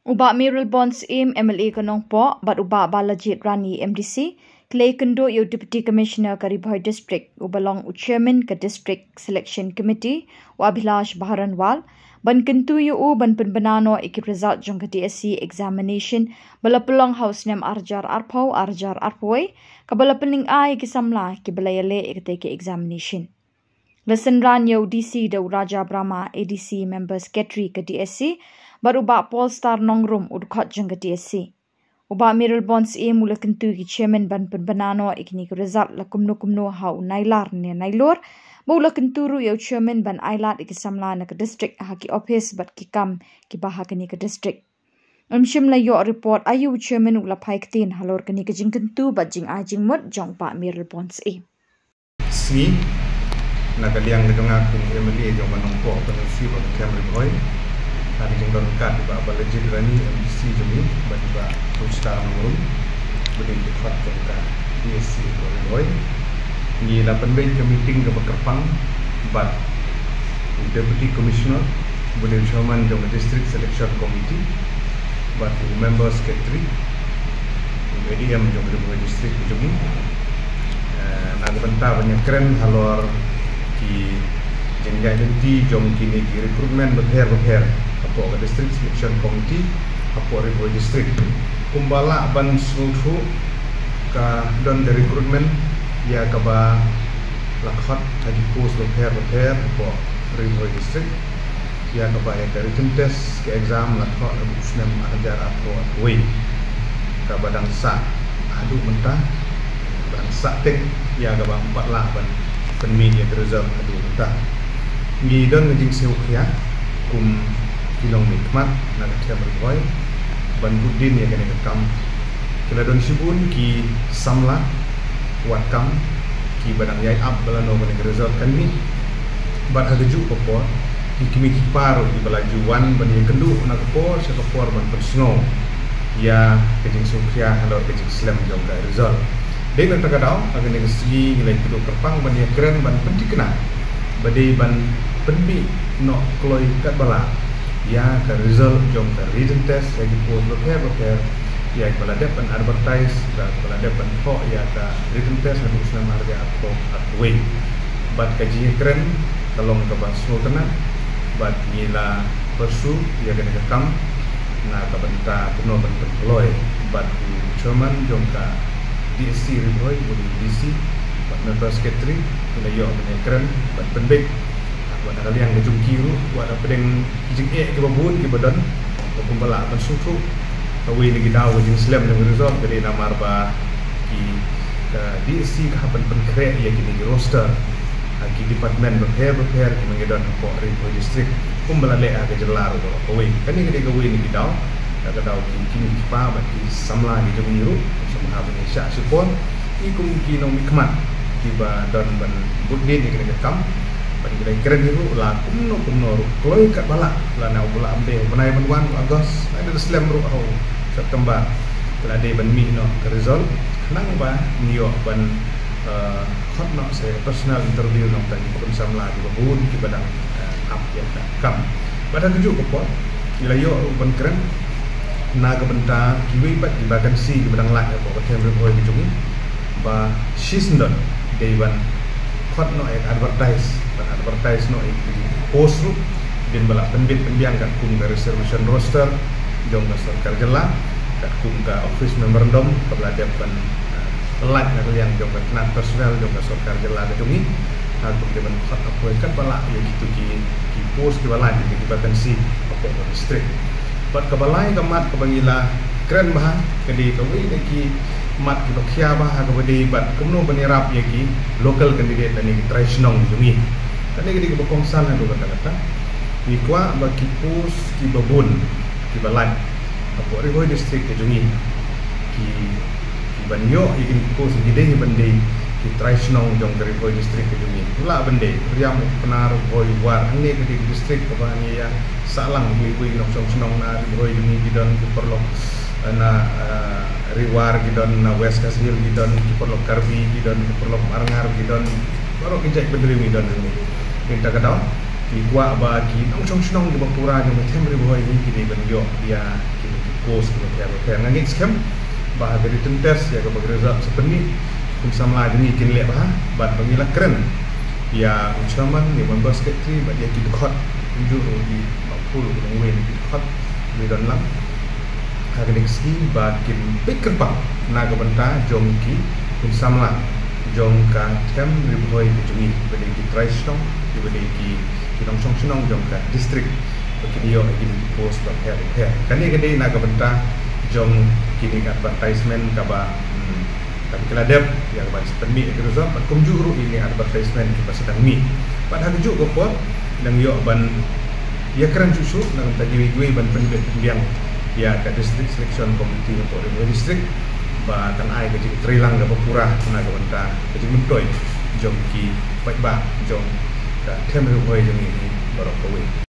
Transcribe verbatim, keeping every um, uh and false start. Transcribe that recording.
U Bah Mayralborn Syiem, M L A ka Nongpoh, bad u Bah Balajied Rani, M D C, ki la ïakynduh ïa u Deputy Commissioner ka Ri Bhoi District, uba long u Chairman ka District Selection Committee, u Abhilash Baharanwal, ban kyntu ïa u ban pynbna noh ïa ki result jong ka D S C examination ba la pynlong ha u snem ar hajar arphew, ar hajar arphew wei, kaba la pynlyngngoh ïa ki samla kiba la ïaleh ïa katei ka examination. La synran ïa u D C da u Raja Brahma, A D C Member Secretary ka D S C, bad u Bah Paulstar Nongrum, u dkhot jong ka D S C. U Bah Mayralborn Syiem u la kyntu ïa ki Chairman ban pynbna noh ïa kine ki result la kumno kumno ha u Nailar ne Nailur, bad u la kyntu ruh ïa u Chairman ban ailad ïa ki samla na ka district ha ki ophis bad ki kam kiba ha kane ka district. Ym shym la ïoh report aïu u Chairman u la phai ktien halor kane ka jingkyntu bad jingai jingmut jong u Bah Mayralborn Syiem. Sngi, na ka liang ka jong nga kum u M L A jong ka Nongpoh Constituency ba ka Them Ri Bhoi, ha ka jingdon ryngkat u Bah Balajied Rani, M D C jong ngi, bad u Bah Paulstar Nongrum, uba dei u dkhot jong ka D S C ka Ri Bhoi. Ngi la pynbeit ka meeting kaba kyrpang bad u Deputy Commissioner, uba dei u Chairman jong ka District Selection Committee, bad u Member Secretary, u A D M jong ka Ri Bhoi District jong ngi. Eh, na ka bynta ban ïakren halor ki jingïaid lynti jong kine ki recruitment bapher bapher hapoh ka District Selection Committee hapoh Ri Bhoi District. Kumba lah ban sngewthuh, ka don ka recruitment ïa kaba la khot ha ki post bapher bapher hapoh Ri Bhoi District. Ïa kaba ïa ka written test ka exam la thoh ha u snem ar hajar arphew wei. Kaba dang sah haduh mynta, ba dang sah tek, ïa kaba ym pat lah ban pynmih ïa ka result haduh mynta. Ngi don ka jingsngewkhia kum ki nongmihkhmat na ka Them Ri Bhoi ban bud dien ïa kane ka kam. Ki la don shibun ki samla wad kam kiba dang ïai ap ba lano kane ka result kan mih. Bad ha kajuh ka por, ki kmie ki kpa ruh kiba la ju wan ban ïakynduh na ka por sha ka por ban pynsngew ïa ka jingsngewkhia halor ka jingslem jong ka result. Dei na kata ka daw, ha kane ka sngi ngi la ïakynduh kyrpang ban ïakren ban pynthikna ba dei ban pynmih noh kloi katba lah ïa ka result jong ka written test ha ki post bapher bapher, ïa kiba la dep ban advertise, da kiba la dep ban thoh ïa ka written test haduh u snem ar hajar arphew arphew wei. Bad ka jingïakren ka long kaba sngewtynnat, bad ngi la pyrshah ïa kane ka kam na ka bynta kumno ban pynkloi. Bad u Chairman jong ka D S C Ri Bhoi, u D C, bad Member Secretary, ki la ïoh ban ïakren bad pynbeit. Bad na ka liang ka jong ki ruh, wat hapdeng ki jingeh kiba bun kiba don, ba kumba lah ban sngewthuh, kawei na ki daw ka jingslem jong ka result ka dei namar ba ki, ka D S C ka hap ban pynkhreh ïa kine ki roster ha ki department bapher bapher kiba ngi don hapoh Ri Bhoi District, kumba la leh ha ka jylla ruh baroh kawei. Kane ka dei kawei na ki daw, na ka daw ki kmie ki kpa bad ki samla ki jong ngi ruh, samla ban ïa shah shipor, ngi kum ki nongmihkhmat kiba don ban bud dien ïa kane ka kam. Bad ngi dang kren hi ruh la kumno kumno ruh, kloi katba lah, lano ba lah ym dei ha u bnai ban wan u August, lada slem ruh ha u September, la dei ban mih noh ka result, khnang ba ngi ïoh ban, eh, khot noh sa personal interview na bynta ki khun samla kiba bun kiba dang, eh, ap ïa ka kam. Bad ha kajuh ka por, ngi la ïoh ruh ban kren na ka bynta kiwei pat ki vacancy kiba dang lait hapoh ka Them Ri Bhoi ka jong ngi, ba shisyndon dei ban khot noh ïa ka advertise, ban advertise noh ïa ki post ruh, dei ban la pynbit pynbiang katkum ka reservation roster jong ka sorkar jylla, katkum ka office memorandum kaba la dep ban, eh, pyllait na ka liang jong ka tnat personnel jong ka sorkar jylla ka jong ngi. Ha kaba dei ban khot appoint katba lah ïa kito ki, ki post kiba lait, ïa ki vacancy hapoh ka district. Bad kaba lai ka mat kaba ngi la kren bha, ka dei kawei na ki mat kiba khia bha, ha kaba dei bad kumno ban ïarap ïa ki local candidate lane ki trai shnong jong ngi. Kane ka dei kaba kongsan haduh katta katta. Ngi kwah ba ki post kiba bun kiba lait hapoh Ri Bhoi District ka jong ngi, ki, ki ban ïoh ïa kine ki post, ki dei hi ban dei ki trai shnong jong ka Ri Bhoi District ka jong ngi. Lah ban dei Riam, u Pnar, u Bhoi, u War, hangne ka dei ka district kaba ngi ïa sah lang, kiwei kiwei ki nongshong shnong na Ri Bhoi jong ngi ki don, ki paralok, eh, na, eh, Ri War ki don, na West Khasi Hills ki don, ki paralok Karbi ki don, ki paralok Marngar ki don, baroh ki jait bynriew ngi don hangne. Te na kata ka daw, ngi kwah ba ki nongshong shnong kiba pura jong ka Them Ri Bhoi ngi, ki dei ban ïoh ïa kine post kiba pher bapher. Nga ngeit skhem ba ha ka written test ïa kaba ka result sa pynmih, ki khun samla jong ngi kin leh bha bad ba ngi la kren ïa u chairman, ïa u member secretary bad ïa ki dkhot, kumjuh ruh ïa i Bah Phul, u nongwei na ki dkhot, ngi don lang ha kane ka sngi ba kin peit kyrpang na ka bynta jong ki khun samla jong ka Them Ri Bhoi ka jong ngi, kiba dei ki trai shnong, kiba dei ki, ki nongshong shnong jong ka district, ba kin ïoh ïa kine ki post bapher bapher. Kane ka dei na ka bynta jong kine ki advertisement kaba, hmm, kaba ki la dep ïa kaban sa pynmih ïa ki result, bad kumjuh ruh ïa kine advertisement kiba sa dang mih. Bad ha kajuh ka por nang ïoh ban ïakren shuh shuh na ka bynta kiwei kiwei ban pynbeit pynbiang ïa ka District Selection Committee hapoh Ri Bhoi District, ba kan ai ka jingtreilang kaba pura na ka bynta ka jingmyntoi jong ki paidbah jong ka Them Ri Bhoi jong ngi hi baroh kawei.